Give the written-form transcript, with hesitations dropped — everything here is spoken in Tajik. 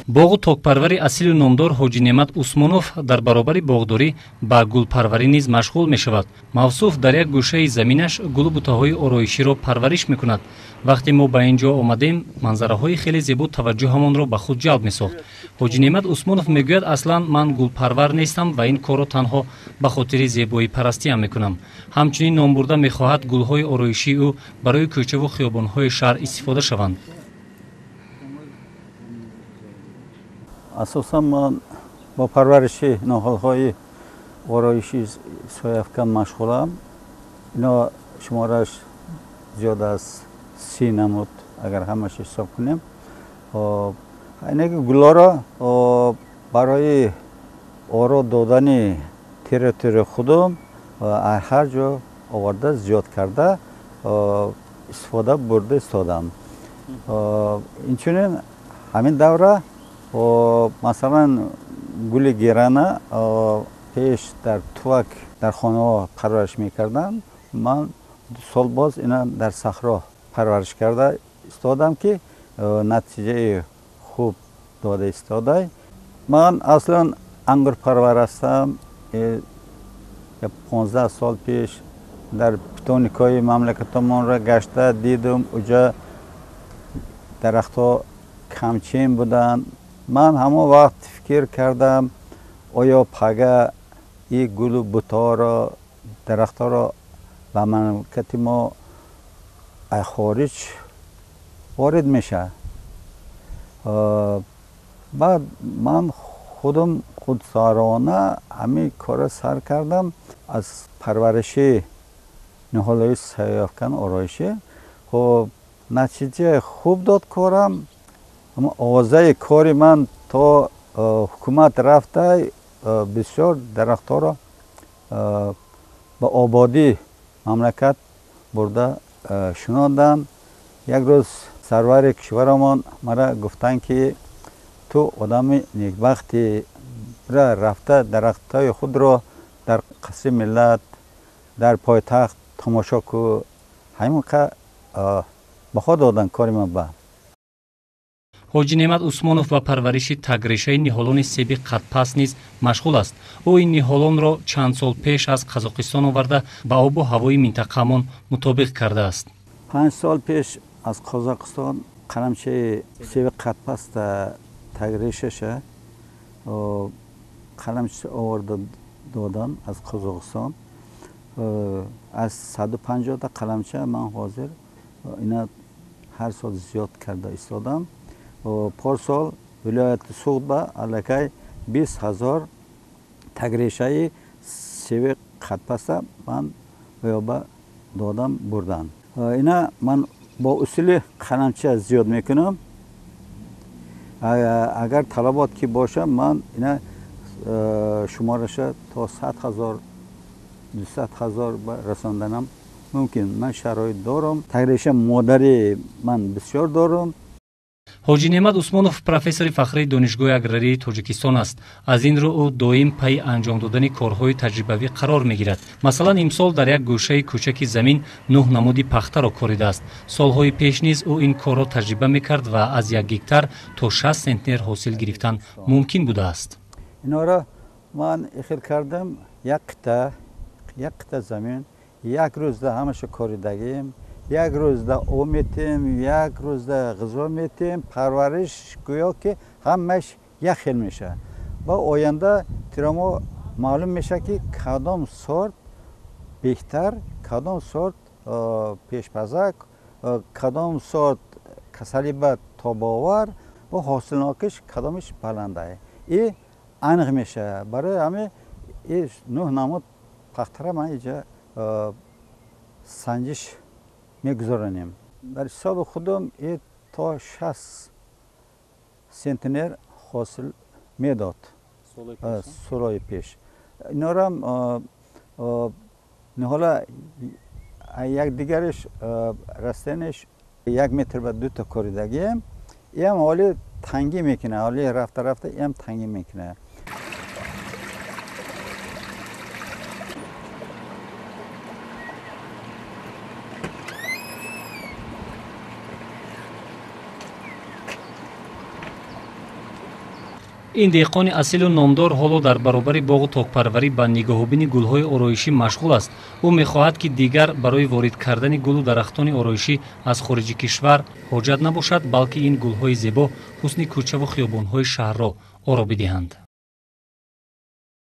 Боғу токпарвари асилу номдор Ҳоҷи Неъмат Усмонов дар баробари боғдорӣ ба гулпарварӣ низ машғул мешавад. Мавсуф дар як гӯшаи заминаш гулу бутаҳои ороиширо парвариш мекунад. Вақте мо ба ин ҷо омадем, манзараҳои хеле зебо таваҷҷӯҳамонро ба худ ҷалб месохт. Ҳоҷи Неъмат Усмонов мегӯяд, аслан ман гулпарвар нестам ва ин корро танҳо ба хотири зебоипарастиам мекунам. Ҳамчунин номбурда мехоҳад гулҳои ороишии ӯ барои кӯчаву хиёбонҳои шаҳр истифода шаванд. Асосан ман бо парвариши ниҳолҳои ороиши сояафкан машғулам. Ино шумораш зиёд аз 30 намуд, агар ҳамаш ҳисоб кунем. Инаки гулҳоро барои оро додани территорияи худум ҳар ҷо оварда зиёд карда истифода бурда истодам. Инчунин ҳамин давра масалан гули гирана пеш дар тувак дар хонаҳо парвариш мекардам. Ман 2 сол боз ина дар саҳро парвариш карда истодам, ки натиҷаи хуб дода истодай. Ман аслан ангурпарвар ҳастам. 15 сол пеш дар питоникҳои мамлакатамонро гашта дидум, уҷа дарахтҳо камчин буданд. Ман ҳамон вақт фикр кардам, оё пага ин гулу бутаҳоро, дарахтҳоро ба мамлакати мо аз хориҷ ворид мешавад. Баъд ман худам худсарона ҳамин корро сар кардам. Аз парвариши ниҳолҳои сояафкан ороишӣ хуб натиҷаи хуб дод корам. Аммо овозаи кори ман то ҳукумат рафта бисёр дарахтҳоро ба ободии мамлакат бурда шунонданд. Як рӯз сарвари кишварамон мара гуфтанд, ки ту одами некбахтӣ, бира рафта дарахтҳои худро дар қасри миллат, дар пойтахт тамошо кун. Ҳамин қа баҳо доданд кори ман ба. Ҳоҷи Неъмат Усмонов ба парвариши тагрешаи ниҳолони себи қадпаст низ машғул аст. Ӯ ин ниҳолонро чанд сол пеш аз Қазоқистон оварда ба обу ҳавои минтақаамон мутобиқ кардааст. 5 сол пеш аз Қазоқистон қаламчаи себи қадпаст тагрешаша қаламча оварда додан аз Қазоқистон. Аз 150 та қаламча ман ҳозир ина ҳар сол зиёд карда истодам. Парсол вилояти Суғд ба аллакай 20 000 тагрешаи себи қадпаста ман оёба додам бурдан. Ина ман бо усули қаламча зиёд мекунам. Агар талабот ки боша, ман ина шумораша то 100 000, 200 000 расонданам мумкин. Ман шароит дорам. Тагреша модари ман бисёр дорам. Ҳоҷи Неъмат Усмонов профессори фахрии Донишгоҳи аграрии Тоҷикистон аст. Аз ин рӯ ӯ доим пайи анҷом додани корҳои таҷрибавӣ қарор мегирад. Масалан, имсол дар як гӯшаи кӯчаки замин 9 намуди пахтаро коридааст. Солҳои пеш низ ӯ ин корро таҷриба мекард ва аз 1 гектар то 60 центнер ҳосил гирифтан мумкин будааст. Инора ман ихел кардам, як қита замин, як рӯзда ҳамаша коридагим, як рӯзда об метем, як рӯзда ғизо метем, парвариш гӯё ки ҳамаш як хел мешавад. Ва оянда тирамо маълум мешавад, ки кадом сорт беҳтар, кадом сорт пешпазак, кадом сорт касали ба тобовар ва ҳосилнокиш кадомиш баланда. И аниқ мешавад. Барои ҳамин и 9 намуд пахтара ман инҷа санҷиш мегузаронем. Дар ҳисоби худум и то 60 центнер ҳосил медод солҳои пеш. Инорам ниҳола якдигариш растаниш 1 метр ба 2 та коридагием. Иам ҳоли тангӣ мекунад, ҳоли рафта рафта иам тангӣ мекунад. Ин деҳқони асилу номдор ҳоло дар баробари боғу токпарварӣ ба нигоҳубини гулҳои ороишӣ машғул аст. Ӯ мехоҳад, ки дигар барои ворид кардани гулу дарахтони ороишӣ аз хориҷи кишвар ҳоҷат набошад, балки ин гулҳои зебо ҳусни кӯчаву хиёбонҳои шаҳрро оро бидиҳанд.